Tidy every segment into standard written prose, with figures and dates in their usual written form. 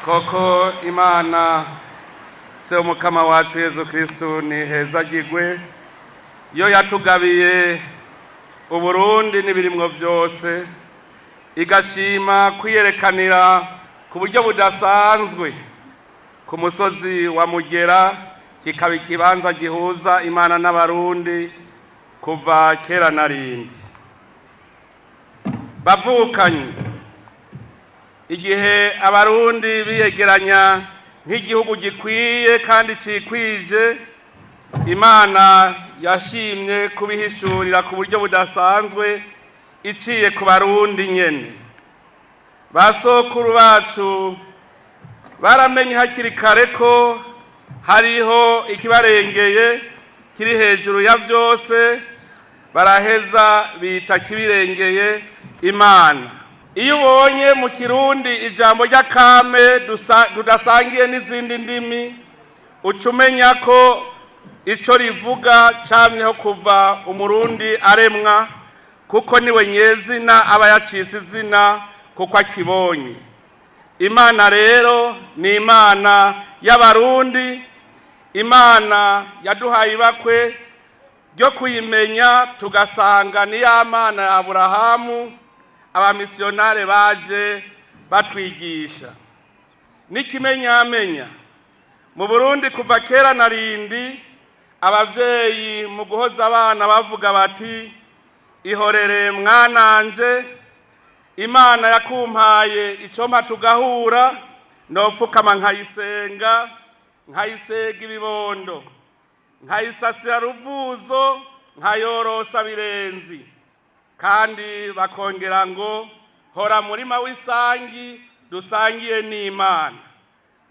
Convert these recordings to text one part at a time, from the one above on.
Koko Imana Se Umukama wacu Yezu Kristu nihezagirwe, yo yatugabiye Uburundi n'ibirimwo vyose, igashima kwiyerekanira ku buryo budasanzwe ku musozi wa Mugera, kikaba ikibanza gihuza Imana n'Abarundi kuva kera na rindi. Bavukanye, igihe Abarundi biyegeranya nk'igihugu gikwiye kandi cikwije, Imana yashimye kubihishurira ku buryo budasanzwe iciye ku Barundi nyene. Basokuru bacu baramenye hakiri kare ko hariho ikibarengeye kiri hejuru ya vyose, baraheza bita kibirengeye Imana. Iyo ubonye mu Kirundi ijambo ry'akame tudasangiye n'izindi ndimi, uca umenya ko ico rivuga camyeho kuva Umurundi aremwa, kuko niwe nyezina aba yacise izina kuko akibonye. Imana rero ni Imana y'Abarundi, Imana yaduhaye ibakwe ryo kuyimenya, tugasanga ni ya Mana ya Aburahamu abamisiyonare baje batwigisha. N'ikimenyamenya, mu Burundi kuva kera na rindi, abavyeyi mu guhoza abana bavuga bati: "Ihorere mwananje, Imana yakumpaye icompa tugahura, nopfukama nkayisenga, nkayisega ibibondo, nkayisasira ruvuzo, nkayorosa birenzi." Kandi bakongera ngo: "Hora murima w'isangi dusangiye n'Imana."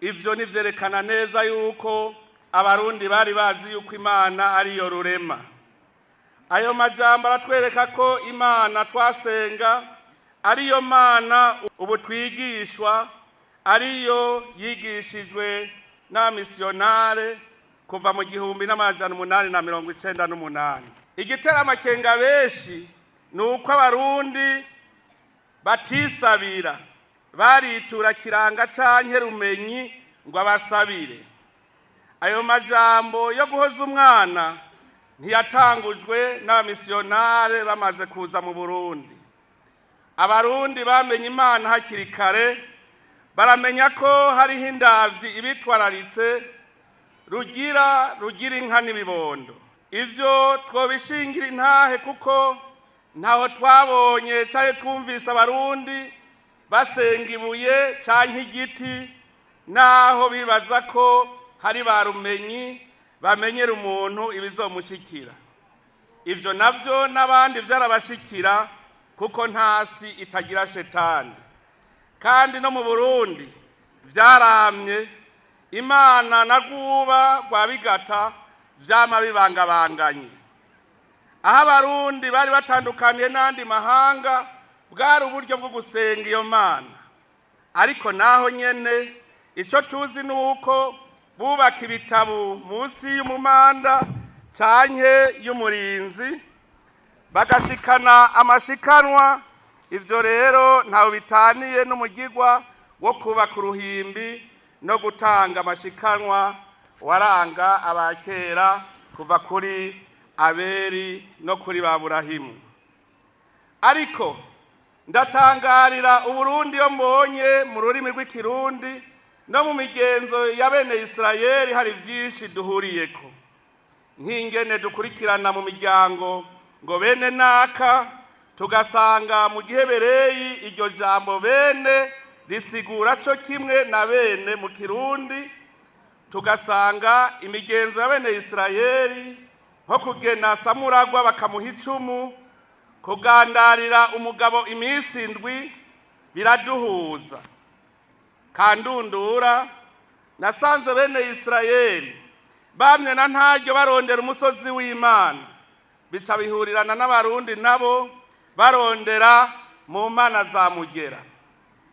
Ivyo nivyerekana neza yuko Abarundi bari bazi yuko Imana ariyo rurema. Ayo majambo aratwereka ko Imana twasenga ariyo Mana ubu twigishwa, ariyo yigishijwe n'abamisiyonare kuva mu 1898. Igitera amakenga benshi ni uko Abarundi batisabira, baritura Kiranga canke Rumenyi ngo abasabire. Ayo majambo yo guhoza umwana ntiyatangujwe n'abamisiyonare bamaze kuza mu Burundi. Abarundi bamenye Imana hakiri kare, baramenya ko hariho indavyi ibitwararitse, rugira rugira inka n'ibibondo. Ivyo twobishingira intahe, kuko ntaho twabonye canke twumvise Abarundi basenga ibuye canke igiti, naho bibaza ko hari ba Rumenyi bamenyera umuntu ibizomushikira. Ivyo navyo n'abandi vyarabashikira, kuko ntasi itagira shetani. Kandi no mu Burundi vyaramye, Imana na Rwuba rwa Bigata vyama bibangabanganye. Aho Abarundi bari batandukaniye n'andi mahanga bwari uburyo bwo gusenga iyo Mana. Ariko naho nyene, ico tuzi ni uko bubaka ibitabu munsi y'umumanda canke y'umurinzi, bagashikana amashikanwa. Ivyo rero ntawe bitaniye n'umugigwa wo kubaka uruhimbi no gutanga amashikanwa waranga abakera kuva kuri Aberi no kuri ba Burahimu. Ariko ndatangarira Uburundi iyo mbonye mu rurimi rw'Ikirundi no mu migenzo ya bene Isirayeli hari vyinshi duhuriyeko, nk'ingene dukurikirana mu miryango ngo bene naka, tugasanga mu gihebereyi iryo jambo bene risigura co kimwe na bene mu Kirundi, tugasanga imigenzo ya bene Isirayeli nko kugena samuragwa bakamuha icumu, kugandarira umugabo iminsi 7, biraduhuza. Kandundura, nasanze bene Isirayeli bamye na ntaryo barondera umusozi w'Imana, bica bihurirana n'Abarundi nabo barondera mu mana za Mugera.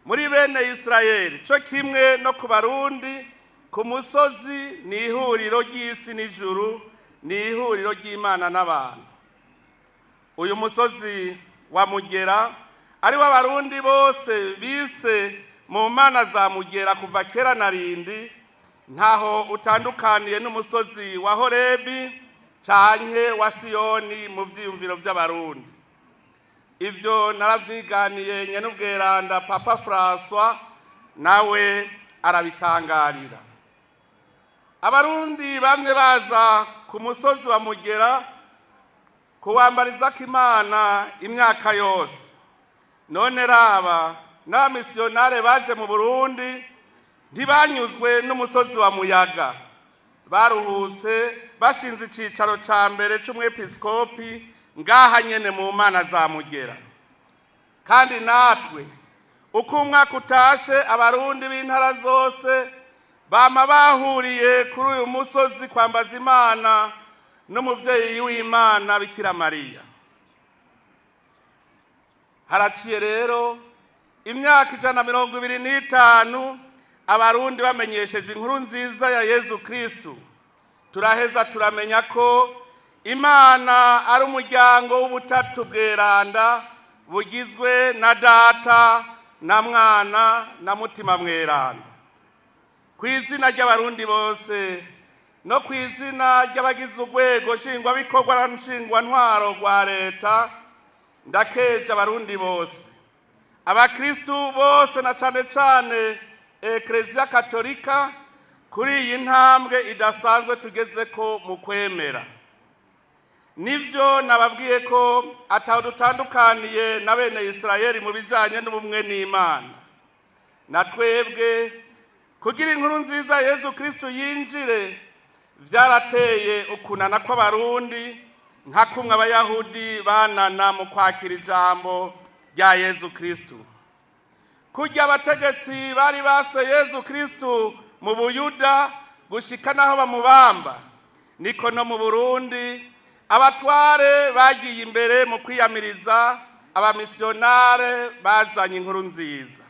Muri bene Isirayeli co kimwe no ku Barundi, ku musozi ni ihuriro ry'isi n'ijuru, ni ihuriro ry'Imana n'abantu. Uyu musozi wa Mugera ari wo Abarundi bose bise Mu mana za Mugera kuva kera na rindi, ntaho utandukaniye n'umusozi wa Horebi canke wa Siyoni mu vyiyumviro vy'Abarundi. Ivyo naravyiganiye nyenubweranda Papa François, nawe arabitangarira. Abarundi bamwe baza ku musozi wa Mugera kuwambarizako Imana imyaka yose. None raba, n'abamisiyonare baje mu Burundi ntibanyuzwe n'umusozi wa Muyaga, baruhutse bashinze icicaro ca mbere c'umwepiskopi ngaha nyene mu mana za Mugera. Kandi natwe uko umwaka utashe, Abarundi b'intara zose bama bahuriye kuri uyu musozi kwambaza Imana n'umuvyeyi w'Imana Bikira Mariya. Haraciye rero imyaka 125 Abarundi bamenyeshejwe inkuru nziza ya Yezu Kristu. Turaheza turamenya ko Imana ari umuryango w'ubutatu bweranda, bugizwe na Data na Mwana na Mutima Mweranda. Ku izina ry'Abarundi bose no ku izina ry'abagize urwego nshingwabikorwa na nshingwantwaro rwa leta, ndakeje Abarundi bose, abakristu bose, na cane cane Ekleziya Katolika, kuri iyi ntambwe idasanzwe tugeze ko mu kwemera. Nivyo nababwiye ko ataho dutandukaniye na bene Isirayeli mu bijanye n'ubumwe n'Imana. Na twebwe kugira inkuru nziza Yezu Kristu yinjire vyarateye ukunana kw'Abarundi, nka kumwe Abayahudi banana mu kwakira ijambo rya Yezu Kristu. Kurya abategetsi bari base Yezu Kristu mu Buyuda gushika naho bamubamba, niko no mu Burundi abatware bagiye imbere mu kwiyamiriza abamisiyonare bazanye inkuru nziza.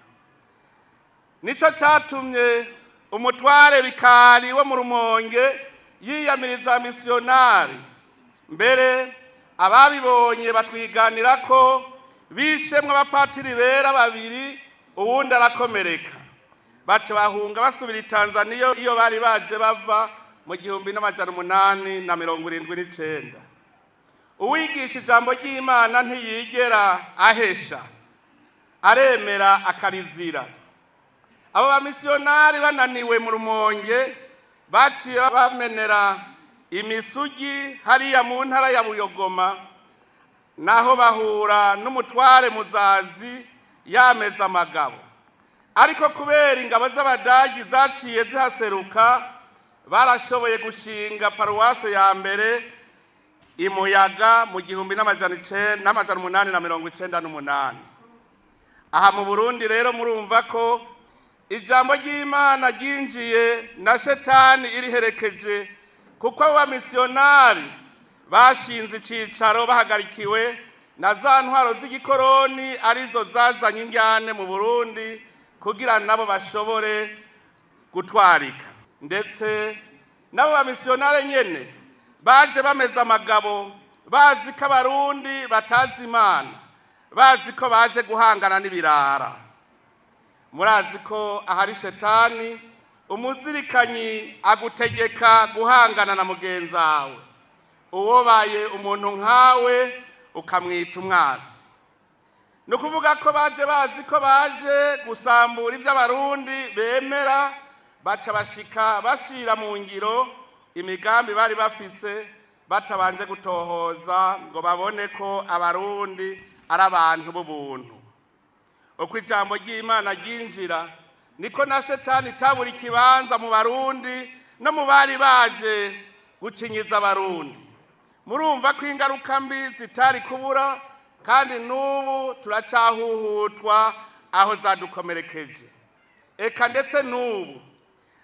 Nico catumye umutware Bikari wo mu Rumonge yiyamiriza misiyonari. Mbere ababibonye batwiganira ko bishemwe abapatiri bera babiri, uwundi arakomereka, baca bahunga basubira i Tanzaniya iyo bari baje bava mu 1879. Uwigisha ijambo ry'Imana ntiyigera ahesha, aremera akarizira. Abo bamisiyonari bananiwe mu Rumonge, baciye bamenera imisugi hariya mu ntara ya Buyogoma, naho bahura n'umutware Muzazi yameze amagabo. Ariko kubera ingabo z'Abadagi zaciye zihaseruka, barashoboye gushinga paruwase ya mbere Imuyaga mu 1898. Aha mu Burundi rero murumva ko ijambo ry'Imana ryinjiye na shetani iriherekeje, kuko abo bamisiyonari bashinze icicaro bahagarikiwe na za ntwaro z'igikoroni, arizo zazanye injyane mu Burundi kugira nabo bashobore gutwarika. Ndetse n'abo bamisiyonari nyene baje bameze amagabo, bazi ko Abarundi batazi Imana, bazi ko baje guhangana n'ibirara. Murazi ko ahari shetani umuzirikanyi agutegeka guhangana na mugenzawe, uwobaye umuntu nkawe ukamwita umwasi. Ni ukuvuga ko baje bazi ko baje gusambura ibyo Abarundi bemera, baca bashika bashira mu ngiro imigambi bari bafise batabanje gutohoza ngo babone ko Abarundi ari abantu b'ubuntu. Uko ijambo ry'Imana ryinjira, niko na shetani itabura ikibanza mu Barundi no mu bari baje gucinyiza Abarundi. Murumva ko ingaruka mbi zitari kubura, kandi n'ubu turacahuhutwa aho zadukomerekeje. Eka ndetse n'ubu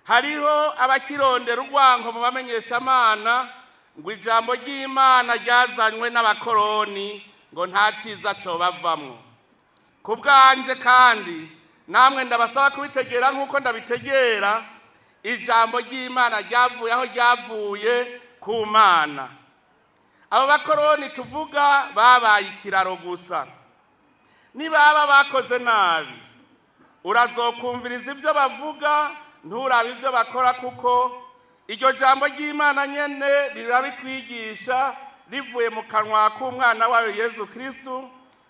hariho abakirondera urwango mu bamenyeshamana, ngo ijambo ry'Imana ryazanywe n'abakoroni, ngo nta cyiza cobavamwo. Ku bwanje kandi namwe ndabasaba kubitegera nk'uko ndabitegera, ijambo ry'Imana ryavuye aho ryavuye ku Mana. Abo bakoroni tuvuga babaye ikiraro gusa. Nibaba bakoze nabi, Urazokumviriza ibyo bavuga, nturabe ibyo bakora, kuko iryo jambo ry'Imana nyene rirabitwigisha rivuye mu kanwa k'umwana wayo Yezu Kristu.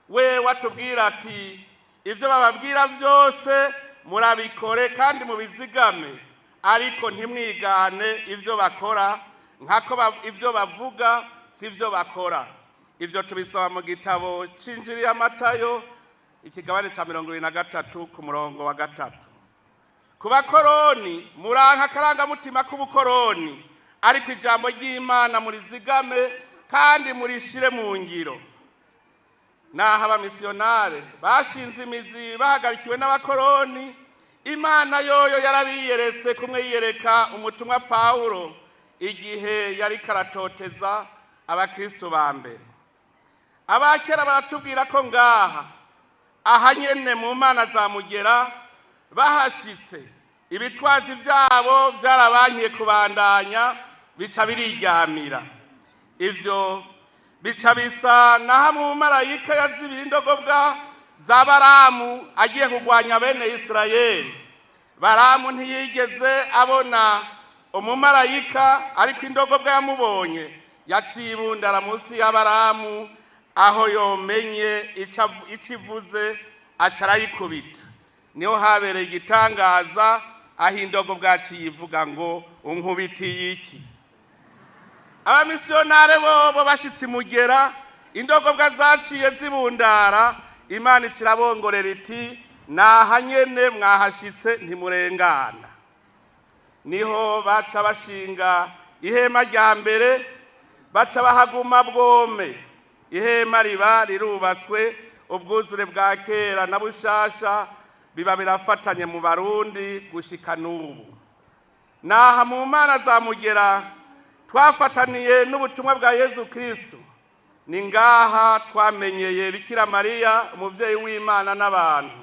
We watubwira ati: "Ibyo bababwira byose murabikore kandi mubizigame, ariko ntimwigane ibyo bakora, nkako ibyo bavuga si byo bakora." Ibyo tubisoma mu gitabo c'Injiri ya Matayo, ikigabane ca 23 ku murongo wa 3. Ku bakoroni, muranka akarangamutima k'ubukoroni, ariko ijambo ry'Imana murizigame kandi murishire mu ngiro. Naho abamisiyonare bashinze imizi bahagarikiwe n'abakoroni, Imana yoyo yarabiyeretse kumwe yiyereka umutumwa Pawulo igihe yari karatoteza abakristo ba mbere. Abakera baratubwira ko ngaha aha nyene mu mana za Mugera bahashitse, ibitwazi byabo byarabankiye kubandanya, bica biriryamira. Ibyo bica bisa na hamwe umumarayika yazibira indogobwa za Baramu agiye kurwanya bene Isirayeli. Baramu ntiyigeze abona umumarayika, ariko indogobwa yamubonye yaciye ibundara munsi ya Baramu. Aho yomenye icyo ivuze, aca arayikubita. Niho habereye igitangaza, aho indogobwa yaciye ivuga ngo: "Unkubitiye iki?" Abamisiyonare bobo bashitse imugera, indogobwa zaciye zibundara, Imana ikirabongorera iti: "Naha nyene mwahashitse, ntimurengana." Niho baca bashinga ihema rya mbere, baca bahaguma bwome. Ihema riba rirubatswe. Ubwuzure bwa kera na bushasha biba birafatanye mu Barundi gushika n'ubu. Naha mu mana za Mugera twafataniye n'ubutumwa bwa Yezu Kristu. Ni ngaha twamenyeye Bikira Mariya, umuvyeyi w'Imana n'abantu.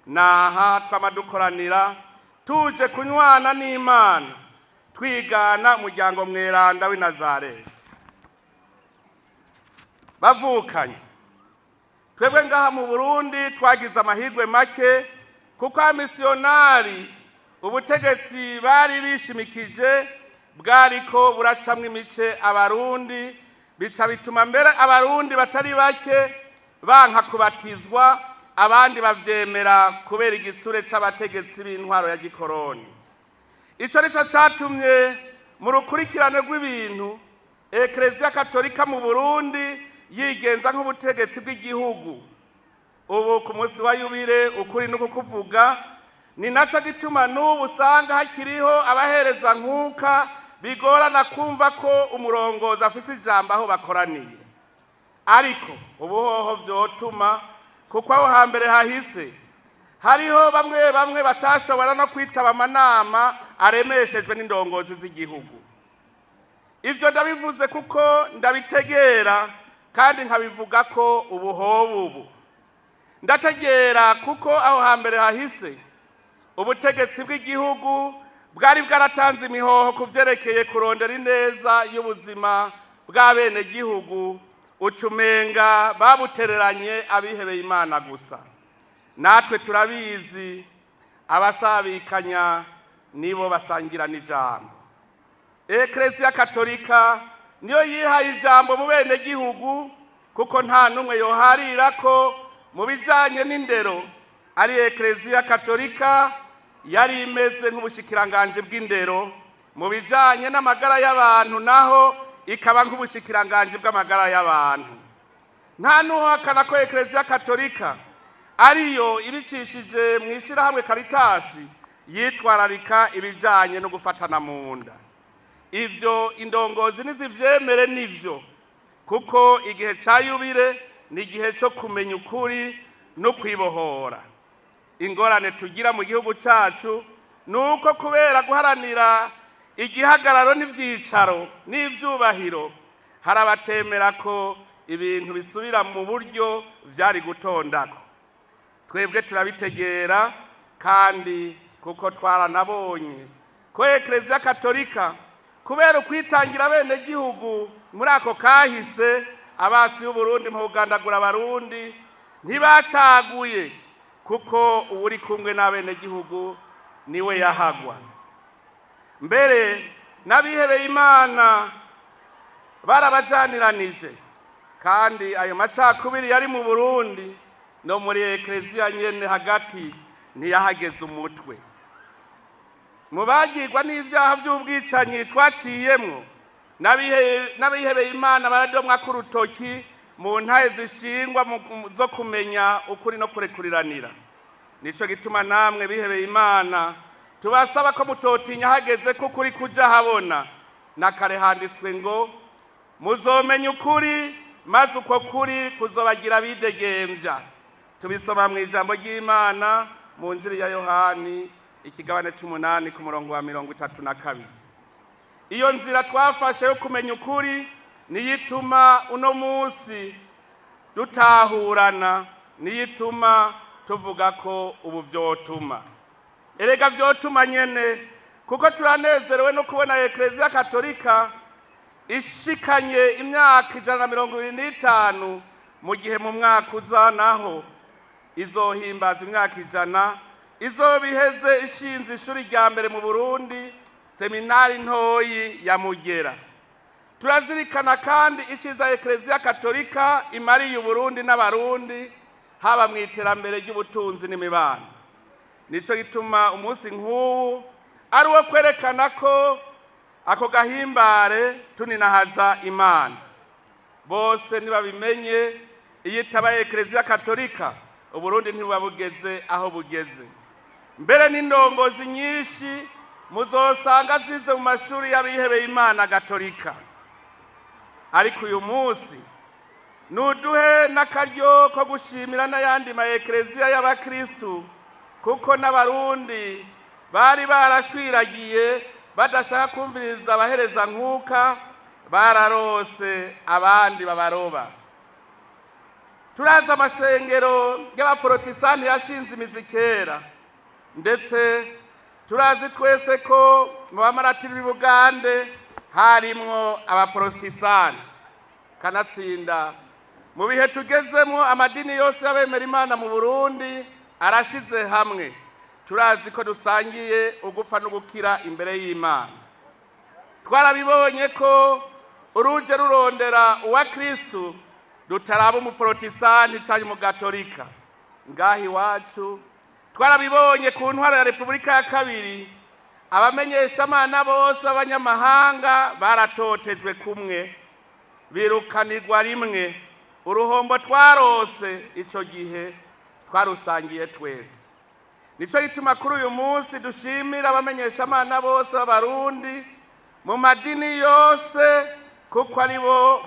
Naha twama dukoranira tuje kunywana n'Imana, twigana umuryango mweranda w'i Nazareti. Bavukanye, twebwe ngaha mu Burundi twagize amahirwe make, kuko abamisiyonari ubutegetsi bari bishimikije bwariko buracamwo imice Abarundi, bica bituma mbere Abarundi batari bake banka kubatizwa, abandi bavyemera kubera igitsure c'abategetsi b'intwaro ya gikoroni. Ico nico catumye mu rukurikirane rw'ibintu Ekereziya Katolika mu Burundi yigenza nk'ubutegetsi bw'igihugu. Ubu ku munsi wa yubile, ukuri ni kukuvuga, ni naco gituma n'ubu usanga hakiriho abahereza nkuka bigorana kumva ko umurongozi afise ijambo aho bakoraniye. Ariko ubu hoho vyotuma, kuko aho hambere hahise hariho bamwe bamwe batashobora no kwitaba amanama aremeshejwe n'indongozi z'igihugu. Ivyo ndabivuze kuko ndabitegera, kandi nkabivuga ko ubuhobu ubu ndategera, kuko aho hambere hahise ubutegetsi bw'igihugu bwari bwaratanze imihoho ku vyerekeye kurondera ineza y'ubuzima bw'abenegihugu, ucumenga babutereranye abihebeye Imana gusa. Natwe turabizi, abasabikanya nibo basangira n'ijambo. Ekereziya Katolika niyo yihaye ijambo mu benegihugu, kuko nta n'umwe yoharira ko mu bijanye n'indero ari Ekereziya Katolika yari imeze nk'ubushikiranganje bw'indero, mu bijanye n'amagara y'abantu naho ikaba nk'ubushikiranganje bw'amagara y'abantu. Nta n'uhakana ko Ekereziya Katolika ariyo ibicishije mu ishyirahamwe Karitasi yitwararika ibijanye no gufatana mu nda. Ivyo indongozi nizivyemere, nivyo, kuko igihe ca yubile ni igihe cyo kumenya ukuri no kwibohora. Ingorane tugira mu gihugu cacu ni uko kubera guharanira igihagararo n'ivyicaro n'ivyubahiro, hari abatemera ko ibintu bisubira mu buryo vyari gutondako. Twebwe turabitegera, kandi kuko twaranabonye ko Ekereziya Katolika, kubera ukwitangira bene gihugu muri ako kahise, abasi b'Uburundi mu kugandagura Abarundi ntibacaguye. Kuko uwuri kumwe n'abenegihugu niwe yahagwa. Mbere n'abihebeye Imana barabajaniranije, kandi ayo macakubiri yari mu Burundi no muri ekleziya nyene hagati ntiyahageze umutwe. Mu bagirwa n'ivyaha vy'ubwicanyi twaciyemwo, n'abihebeye Imana baradomwa k'urutoki mu ntahe zishingwa zo kumenya ukuri no kurekuriranira. Nico gituma namwe bihebeye Imana tubasaba ko mutotinya hageze ko ukuri kuja habona. Na kare handitswe ngo: "Muzomenya ukuri, maze uko kuri kuzobagira abidegemvya." Tubisoma mu ijambo ry'Imana mu Njiri ya Yohani, ikigabane c'umunani, ku murongo wa 32. Iyo nzira twafashe yo kumenya ukuri niyo ituma uno munsi dutahurana, niyo ituma tuvuga ko ubu vyotuma. Erega vyotuma nyene, kuko turanezerewe no kubona Ekleziya Katolika ishikanye imyaka 125, mu gihe mu mwaka uza naho izohimbaza imyaka 100, izoba iheze ishinze ishuri rya mbere mu Burundi, seminari ntoyi ya Mugera. Turazirikana kandi iciza Ekleziya Katolika imariye Uburundi n'Abarundi, haba mu iterambere ry'ubutunzi n'imibano. Nico gituma umunsi nk'uwu ari uwo kwerekana ko ako gahimbare tuninahaza Imana. Bose ntibabimenye, iyo itaba Ekleziya Katolika, Uburundi ntibuba bugeze aho bugeze. Mbere n'indongozi nyinshi muzosanga zize mu mashuri y'abihebeye Imana Gatolika. Ariko uyu munsi nuduhe n'akaryo ko gushimira n'ayandi ma ekleziya y'abakristu, kuko n'Abarundi bari barashwiragiye badashaka kumviriza abahereza nkuka, bararose abandi babaroba. Turazi amashengero y'abaporotisitanti yashinze imizi kera, ndetse turazi twese ko mu bamaratiri b'i Bugande harimwo abaporotisitanti. Kanatsinda mu bihe tugezemo, amadini yose y'abemera Imana mu Burundi arashize hamwe. Turazi ko dusangiye ugupfa no gukira imbere y'Imana. Twarabibonye ko uruje rurondera uwa Kristu rutaraba umuporotisitanti cyangwa umugatolika. Ngaha iwacu twarabibonye ku ntwaro ya Repubulika ya kabiri, abamenyeshamana bose b'abanyamahanga baratotejwe kumwe, birukanirwa rimwe. Uruhombo twarose ico gihe twarusangiye twese. Nico gituma kuri uyu munsi dushimira abamenyeshamana bose b'Abarundi mu madini yose, kuko ari bo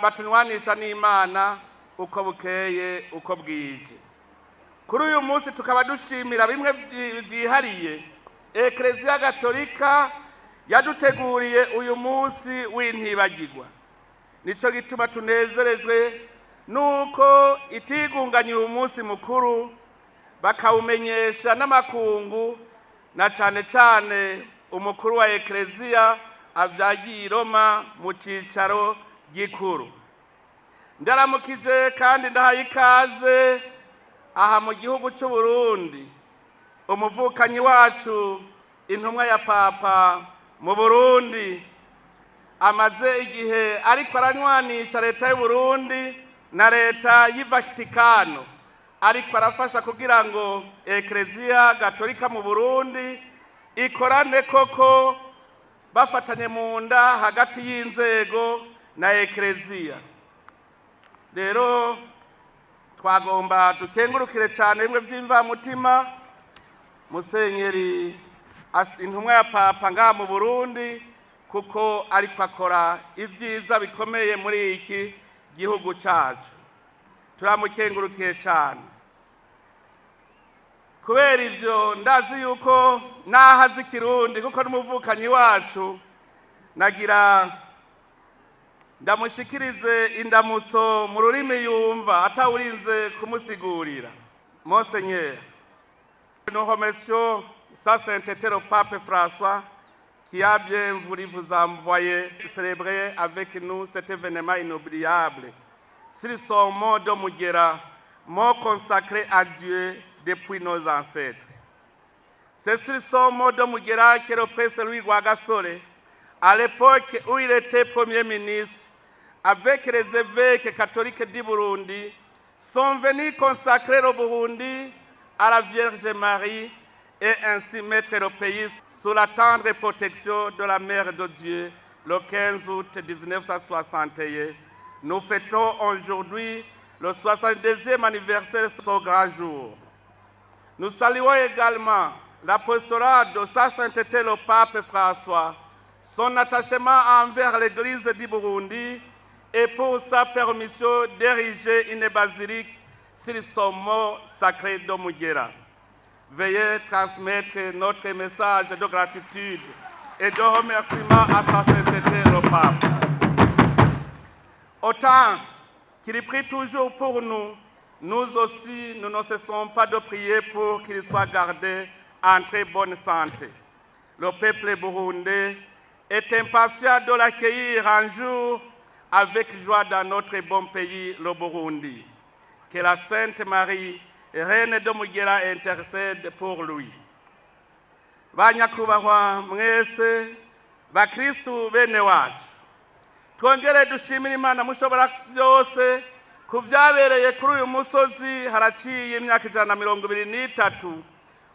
batunywanisha n'Imana uko bukeye uko bwije. Kuri uyu munsi tukaba dushimira bimwe byihariye Ekleziya Gatolika yaduteguriye uyu munsi w'intibagirwa. Nico gituma tunezerejwe nuko itigunganye uyu munsi mukuru, bakawumenyesha n'amakungu, na cane cane umukuru wa ekleziya avyagiye i Roma mu cicaro gikuru. Ndaramukije kandi ndahaye ikaze aha mu gihugu c'u Burundi umuvukanyi wacu, intumwa ya Papa mu Burundi, amaze igihe ariko aranywanisha leta y'u Burundi na leta y'i Vatikano, ariko arafasha kugira ngo Ekleziya Gatolika mu Burundi ikorane koko bafatanye mu nda hagati y'inzego na ekleziya. Rero twagomba dukengurukire cyane bimwe by'imvamutima Musenyeri intumwa ya Papa ngaha mu Burundi, kuko ariko akora ibyiza bikomeye muri iki gihugu cyacu. Turamukengurukiye cyane kubera ibyo. Ndazi yuko naho azi Ikirundi, kuko n'umuvukanyi wacu, nagira ndamushikirize indamutso mu rurimi yumva atawurinze kumusigurira. Monseigneur, nous remercions Sa Sainteté le Pape François, qui a bien voulu vous envoyer célébrer avec nous cet événement inoubliable sur son mont de Mugera, mont consacré à Dieu. depuis nos ancêtres. C'est sur son mont de Mugera que le prince Louis Rwagasore, à l'époque où il était Premier ministre, avec les évêques catholiques du Burundi, sont venus consacrer le Burundi à la Vierge Marie et ainsi mettre le pays sous la tendre protection de la Mère de Dieu le 15 août 1961. Nous fêtons aujourd'hui le 62e anniversaire de ce grand jour. Nous saluons également l'apostolat de Sa Sainteté le Pape François, son attachement envers l'Église du Burundi et pour sa permission d'ériger une basilique sur son mont sacré de Mugera. Veuillez transmettre notre message de gratitude et de remerciement à Sa Sainteté le Pape. Autant qu'il prie toujours pour nous, nous aussi, nous ne cessons pas de prier pour qu'il soit gardé en très bonne santé. Le peuple burundais est impatient de l'accueillir un jour avec joie dans notre bon pays, le Burundi. Que la Sainte Marie, reine de Mugera, intercède pour lui. Banyakubahwa mwese, bakristu bene wacu, twongere dushimire Imana mushobora byose ku byabereye kuri uyu musozi haraciye imyaka 123,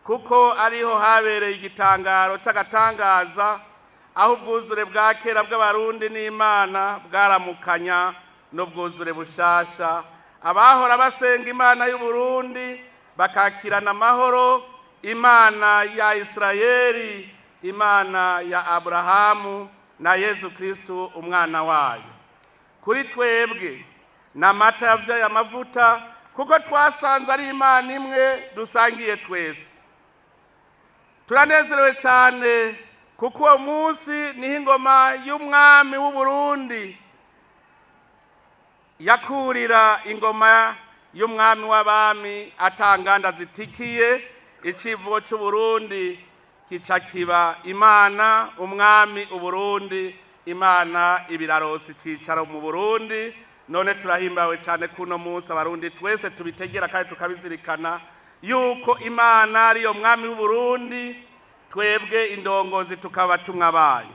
kuko ariho habereye igitangaro c'agatangaza, aho ubwuzure bwa kera bw'Abarundi n'Imana bwaramukanya n'ubwuzure bushasha, abahora basenga Imana y'u Burundi bakakirana amahoro Imana ya Isirayeli, Imana ya Aburahamu na Yezu Kristu umwana wayo. Kuri twebwe n'amata yavyaye amavuta, kuko twasanze ari Imana imwe dusangiye twese. Turanezerewe cyane kuko uwo munsi niho ingoma y'umwami w'u Burundi yakurira ingoma y'umwami w'abami atanganda zitikiye. Icivugo c'u Burundi kica kiba Imana umwami Uburundi, Imana ibirarosi icicaro mu Burundi. None turahimbawe cyane kuno munsi Abarundi twese tubitegera kandi tukabizirikana yuko Imana ariyo mwami w'u Burundi, twebwe indongozi tukaba tumwabaye.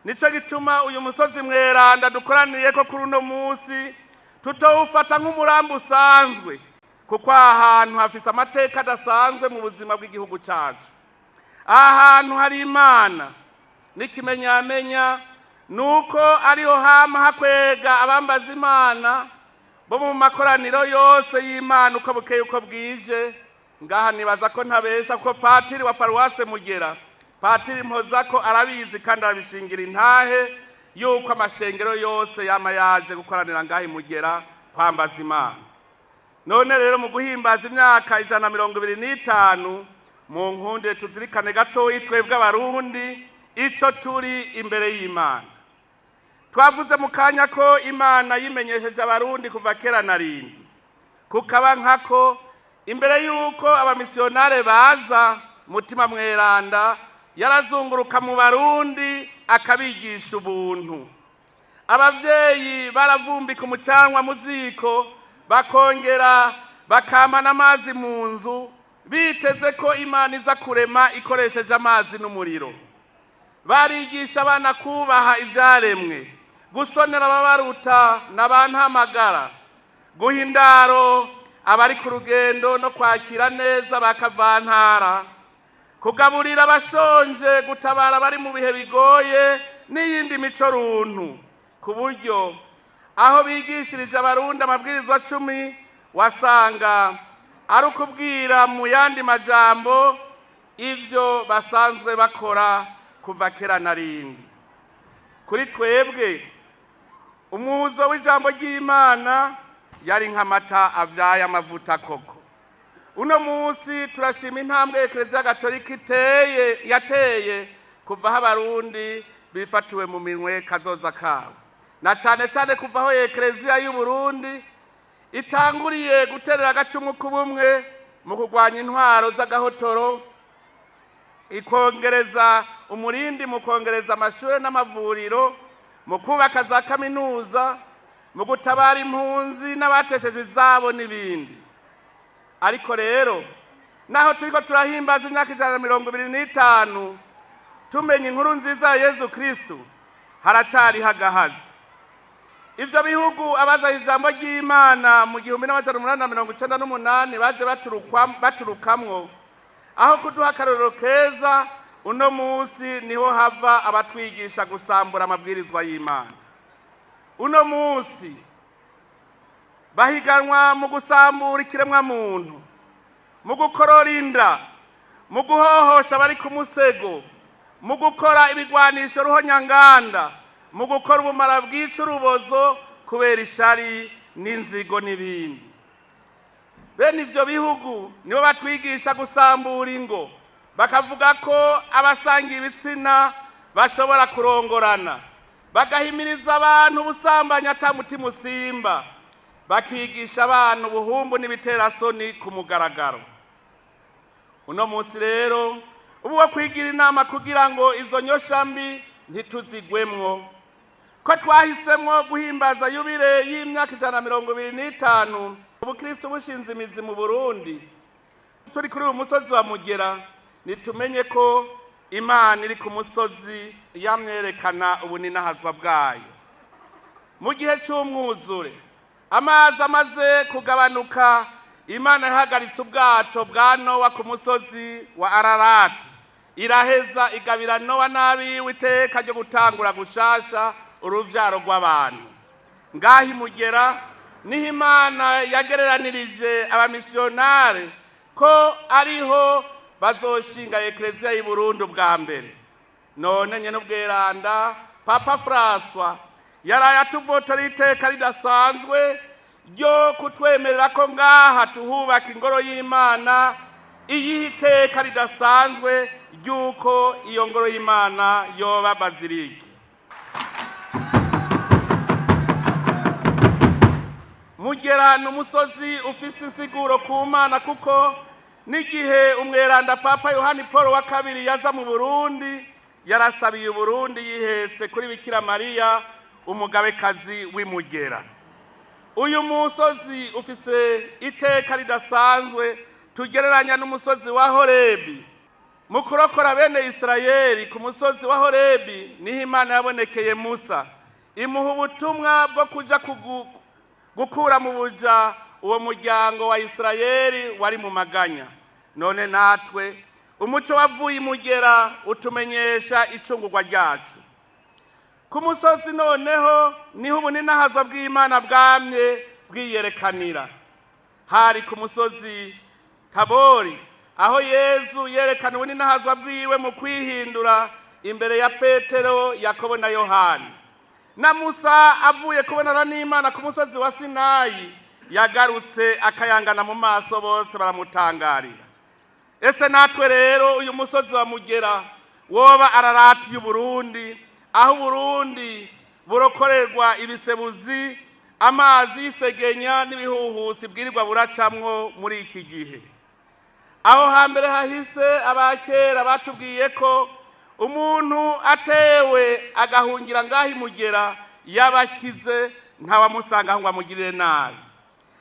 Nico gituma uyu musozi mweranda dukoraniye ko kuri uno munsi tutowufata nk'umurambi usanzwe, kuko aha hantu hafise amateka adasanzwe mu buzima bw'igihugu cyacu. Aha hantu hari Imana n'ikimenyamenya nuko ariho hama hakwega abambaza Imana bo mu makoraniro yose y'Imana uko bukeye uko bwije. Ngaha nibaza ko ntabesha ko patiri wa paruwase Mugera, Patiri Mpozako, arabizi kandi arabishingira intahe yuko amashengero yose yama yaje gukoranira ngaha Mugera kwambaza Imana. None rero mu guhimbaza imyaka 125, mu nkunde tuzirikane gatoyi twebwe Abarundi ico turi imbere y'Imana. Twavuze mu kanya ko Imana yimenyesheje Abarundi kuva kera na rindi, kukaba nkako imbere y'uko abamisiyonare baza, Mutima Mweranda yarazunguruka mu Barundi akabigisha ubuntu. Abavyeyi baravumbika umucanwa mu ziko, bakongera bakamana amazi mu nzu, biteze ko Imana iza kurema ikoresheje amazi n'umuriro. Barigisha abana kubaha ivyaremwe, gusonera ababaruta n'abantamagara, guha indaro abari ku rugendo no kwakira neza bakavantara, kugaburira abashonje, gutabara abari mu bihe bigoye n'iyindi mico runtu, ku buryo aho bigishirije Abarundi amabwirizwa 10 wasanga ari ukubwira mu yandi majambo ivyo basanzwe bakora kuva kera na rindi. Kuri twebwe umuzo w'ijambo ry'Imana yari nk'amata avyaye amavuta koko. Uno munsi turashima intambwe Eklezia Gatolika iteye yateye kuva aho Abarundi bifatiwe mu minwe kazoza kabo, na cane cane kuva aho Eklezia y'u Burundi itanguriye guterera agacumu k'ubumwe mu kurwanya intwaro z'agahotoro, ikongereza umurindi mu kongereza amashure n'amavuriro, mu kubaka za kaminuza, mu gutabara impunzi n'abateshejwe izabo n'ibindi. Ariko rero Naho turiko turahimbaza imyaka 125 tumenya inkuru nziza ya Yezu Kristu, haracariho agahazi. Ivyo bihugu abaza ijambo ry'Imana mu 1898 baje baturukamwo, aho kuduha akarorero keza, uno munsi niho hava abatwigisha gusambura amabwirizwa y'Imana. Uno munsi bahiganwa mu gusambura ikiremwa muntu, mu gukorora inda, mu guhohosha abari ku musego, mu gukora ibigwanisho ruhonyanganda, mu gukora ubumara bwica urubozo kubera ishari n'inzigo n'ibindi. Bene ivyo bihugu nibo batwigisha gusambura ingo, bakavuga ko abasangiye ibitsina bashobora kurongorana, bagahimiriza abantu ubusambanyi ata mutima usimba, bakigisha abantu ubuhumbu n'ibiterasoni ku mugaragaro. Uno munsi rero ubu wo kwigira inama kugira ngo izo nyosha mbi ntituzigwemwo, ko twahisemwo guhimbaza yubile y'imyaka 125 ubukristo bushinze imizi mu Burundi. Turi kuri uyu musozi wa Mugera, nitumenye ko Imana iri ku musozi yamwerekana ubuninahazwa bwayo. Mu gihe cy'umwuzure, amazi amaze kugabanuka, Imana yahagaritse ubwato bwa Nowa ku musozi wa Ararati, iraheza igabira Nowa n'abiwe iteka ryo gutangura gushasha uruvyaro rw'abantu. Ngaho imugera niho Imana yagereranirije abamisiyonari ko ariho bazoshinga ekleziya y'i Burundi bwa mbere. None nyene ubweranda Papa François yaraye atuvotora iteka ridasanzwe ryo kutwemerera ko ngaha tuhubaka ingoro y'Imana, iyiha iteka ridasanzwe ry'uko iyo ngoro y'Imana yoba bazilike. Mugera ni umusozi ufise insiguro ku Mana, kuko n'igihe umweranda Papa Yohani Paul wa kabiri yaza mu Burundi, yarasabiye Uburundi yihetse kuri Bikira Mariya umugabekazi w'Imugera. Uyu musozi ufise iteka ridasanzwe tugereranya n'umusozi wa Horebi. Mu kurokora bene Isirayeli ku musozi wa Horebi niho Imana yabonekeye Musa, imuha ubutumwa bwo kuja gukura mu buja uwo muryango wa Isirayeli wari mu maganya. None natwe umuco wavuye imugera utumenyesha icungurwa ryacu. Ku musozi noneho niho ubuninahazwa bw'Imana bwamye bwiyerekanira. Hari ku musozi Tabori aho Yezu yerekana ubuninahazwa bwiwe mu kwihindura imbere ya Petero, Yakobo na Yohani. Na Musa avuye kubonana n'Imana ku musozi wa Sinayi yagarutse akayangana mu maso, bose baramutangarira. Ese natwe rero uyu musozi wa Mugera woba Ararati y'Uburundi, aho Uburundi burokorerwa ibisebuzi, amazi y'isegenya n'ibihuhusi bwirirwa buracamwo muri iki gihe. Aho hambere hahise abakera batubwiye ko umuntu atewe agahungira ngaho imugera yabakize ntawamusanga ngo amugirire nabi.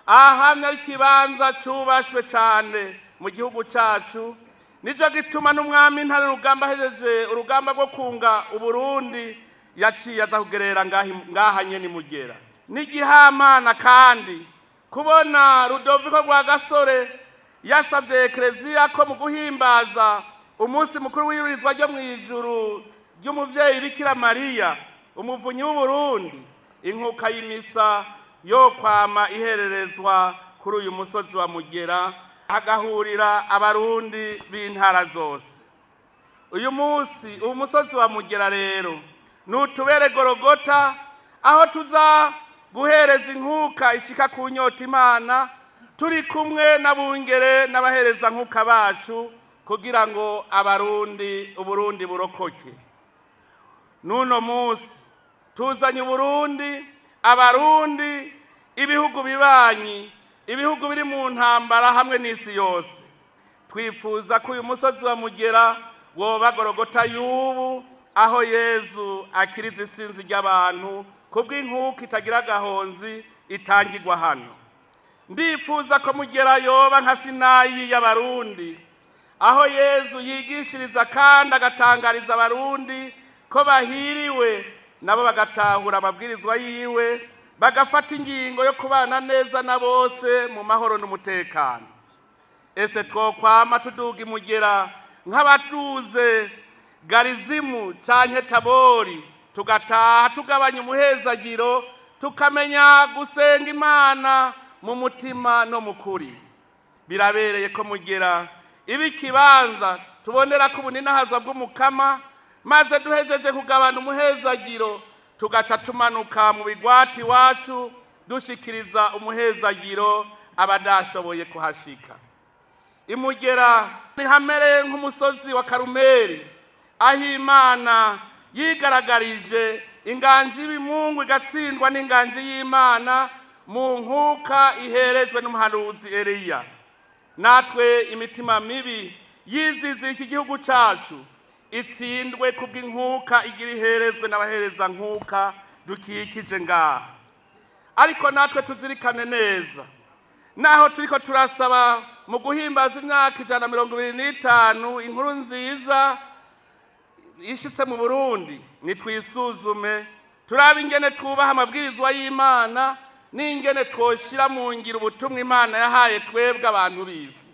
Ahamya ari ikibanza cubashwe cane mu gihugu cacu, nico gituma n'umwami Ntare Rugamba ahejeje urugamba rwo kunga Uburundi yaciye aza kugerera ngaha nyene imugera. N'igihamana kandi kubona Rudoviko Rwagasore yasavye ekleziya ko mu guhimbaza umunsi mukuru w'iyirizwa ryo mw'ijuru ry'umuvyeyi Bikira Mariya umuvunyi w'Uburundi, inkuka y'imisa yo kwama ihererezwa kuri uyu musozi wa Mugera, hagahurira abarundi b'intara zose. Uyu munsi uyu musozi wa Mugera rero nutubere Gorogota, aho tuza guhereza inkuka ishika ku nyota Imana, turi kumwe n'abungere n'abahereza nkuka bacu kugira ngo abarundi Uburundi burokoke. Nuno munsi tuzanye Uburundi, abarundi, ibihugu bibanyi, ibihugu biri mu ntambara hamwe n'isi yose. Twifuza ko uyu musozi wa Mugera woba Gorogota y'ubu, aho Yezu akiriza isinzi ry'abantu kubw'inkuka itagira agahonzi itangirwa hano. Ndifuza ko Mugera yoba nka Sinayi y'Abarundi, aho Yezu yigishiriza kandi agatangariza Abarundi ko bahiriwe, nabo bagatahura amabwirizwa yiwe, bagafata ingingo yo kubana neza na bose mu mahoro n'umutekano. Ese twokwama tuduga Imugera nk'abatuze Garizimu canke Tabori, tugataha tugabanya umuhezagiro, tukamenya gusenga Imana mu mutima no mu kuri. Birabereye ko Mugera iba ikibanza tubonera ko ubuninahazwa bw'Umukama, maze duhejeje kugabana umuhezagiro tugaca tumanuka mu bigwati iwacu dushikiriza umuhezagiro abadashoboye kuhashika. Imugera nihamere nk'umusozi wa Karumeli, aho Imana yigaragarije inganji y'Ibimungu igatsindwa n'inganji y'Imana mu nkuka iherejwe n'umuhanuzi Eliya. Natwe imitima mibi yiziziye iki gihugu cacu itsindwe kubw'inkuka igira iherezwe n'abahereza nkuka dukikije ngaha. Ariko natwe tuzirikane neza, naho turiko turasaba mu guhimbaza imyaka 125 inkuru nziza ishitse mu Burundi, nitwisuzume turabe ingene twubaha amabwirizwa y'Imana n'ingene twoshira mu ngiro ubutumwa Imana yahaye twebwe abantu b'isi.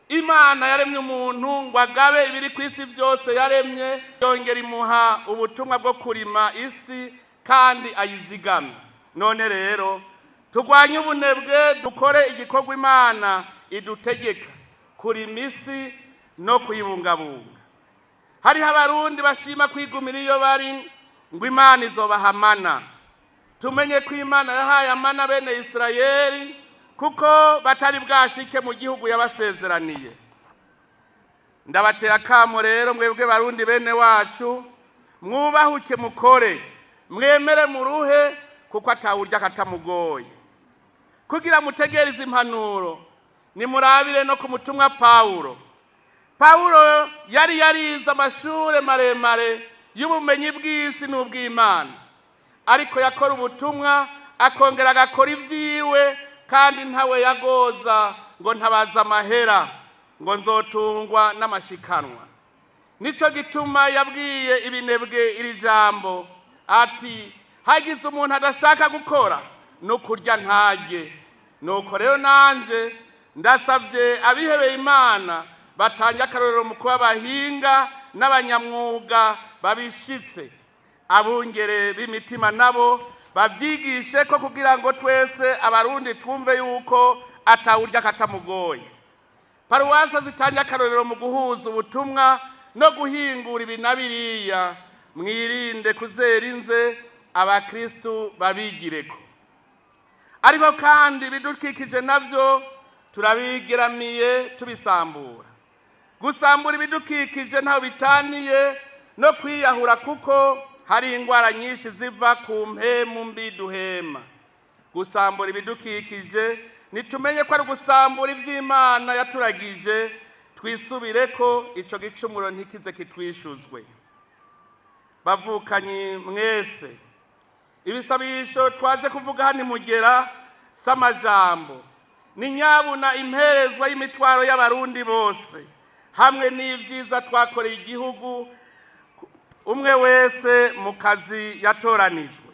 Imana yaremye umuntu ngo agabe ibiri ku isi byose yaremye, yongera imuha ubutumwa bwo kurima isi kandi ayizigame. None rero turwanye ubunebwe, dukore igikorwa Imana idutegeka, kurima isi no kuyibungabunga. Hariho Abarundi bashima kwigumira iyo bari ngo Imana izobahamana. Tumenye ko Imana yahaye amana bene Isirayeli kuko batari bwashike mu gihugu yabasezeraniye. Ndabatera akamo rero mwebwe Barundi bene wacu, mwubahuke mukore, mwemere muruhe, kuko atawurya akatamugoye. Kugira mutegereze impanuro, nimurabire no ku mutumwa Pawulo. Pawulo yari yarize amashure maremare y'ubumenyi bw'isi n'ubw'Imana, ariko yakora ubutumwa akongera agakora ibyiwe, kandi ntawe yagoza ngo ntabaza amahera ngo nzotungwa n'amashikanwa. Nico gituma yabwiye ibinebwe iri jambo ati: hagize umuntu adashaka gukora no kurya ntarye. Nuko rero nanje ndasavye abihebeye Imana batange akarorero mu kuba abahinga n'abanyamwuga babishitse, abungere b'imitima nabo babyigishe ko, kugira ngo twese Abarundi twumve yuko atawurya akatamugoye. Paruwasi zitange akarorero mu guhuza ubutumwa no guhingura ibi na biriya, mwirinde kuzera inze, abakristu babigireko. Ariko kandi ibidukikije navyo turabigeramiye tubisambura. Gusambura ibidukikije ntaho bitaniye no kwiyahura, kuko hari ingwara nyinshi ziva ku mpemu mbi duhema. Gusambura ibidukikije nitumenye ko ari gusambura ivy'Imana yaturagije, twisubire ko ico gicumuro ntikize kitwishuzwe. Bavukanyi mwese, ibisabisho twaje kuvuga hano Mugera s'amajambo, ni nyabuna imperezwa y'imitwaro y'Abarundi bose hamwe n'ivyiza twakoreye igihugu, umwe wese mu kazi yatoranijwe.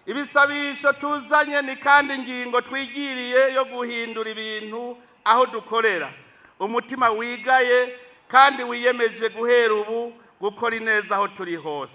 Ibisabisho tuzanye ni kandi ingingo twigiriye yo guhindura ibintu aho dukorera, umutima wigaye kandi wiyemeje guhera ubu gukora ineza aho turi hose.